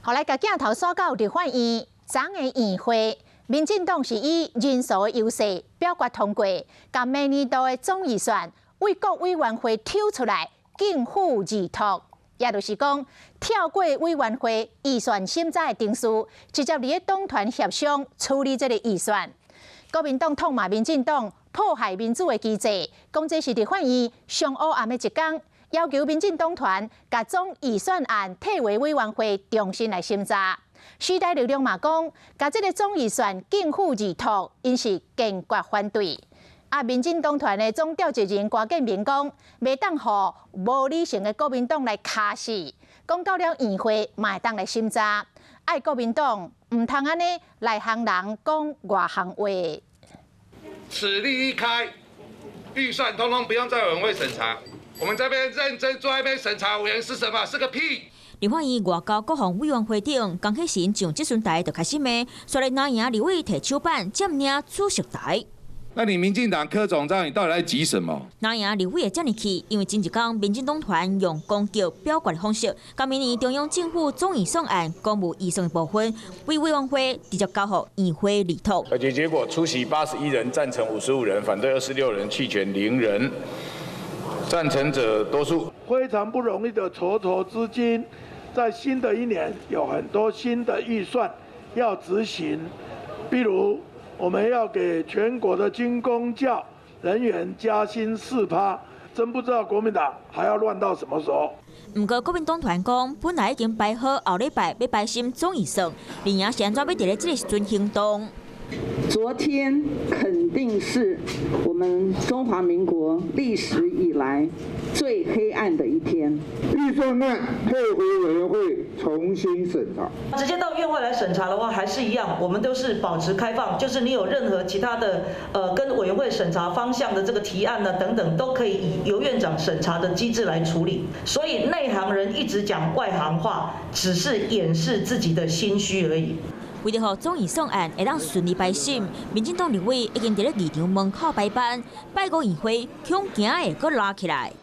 予來共鏡頭煞到立法院昨昏的院會，民進黨是以人數的優勢表決通過，共明年度的總預算對各委員會抽出來逕付二讀，也就是講跳過委員會預算審查的程序，直接佇咧黨團協商處理這个預算。國民黨痛罵民進黨破壞民主的機制，講這是立法院上烏暗的一工，要求民進黨團共總預算案退回委員會重新來審查。時代力量嘛講，共這个總預算逕付二讀，𪜶是堅決反對。啊，民進黨團的總召集人郭建明講，袂當予無理性的國民黨來卡死，講到了院會嘛會當來審查，愛國民黨毋通按呢內行人講外行話。此例一開，預算通通不用在委員會審查，我們這邊認真坐在那邊審查委員是什麼？是個屁！立法院外交國防委員會長江啟臣上質詢台就開始罵，煞來藍營立委提手板佔領主席台。那你民進黨柯總召，你到底在急什麼？藍營立委會遮爾氣，因為前一工民進黨團用攻擊表決的方式，共明年中央政府總預算案公務預算的部分，對委員會直接交予院會二讀。表決結果：出席81人，贊成55人，反對26人，棄權0人。贊成者多數。非常不容易的籌措資金，在新的一年有很多新的預算要執行，比如我們要給全國的軍公教人員加薪4趴，真不知道國民黨還要亂到什麼時候。毋過國民黨團講，本來已經排好後禮拜欲排審總預算，藍營是按怎欲佇咧這个時陣行動？昨天肯定是我們中華民國歷史以來最黑暗的一天。預算案退回委員會重新審查。直接到院會來審查的話，還是一樣，我們都是保持開放，就是你有任何其他的，跟委員會審查方向的這個提案呢，等等，都可以以由院長審查的機制來處理。所以內行人一直講外行話，只是掩飾自己的心虛而已。為著予總預算案會當順利排審，民進黨立委已經佇咧議場門口排班，拜五院會恐驚會閣拉起來。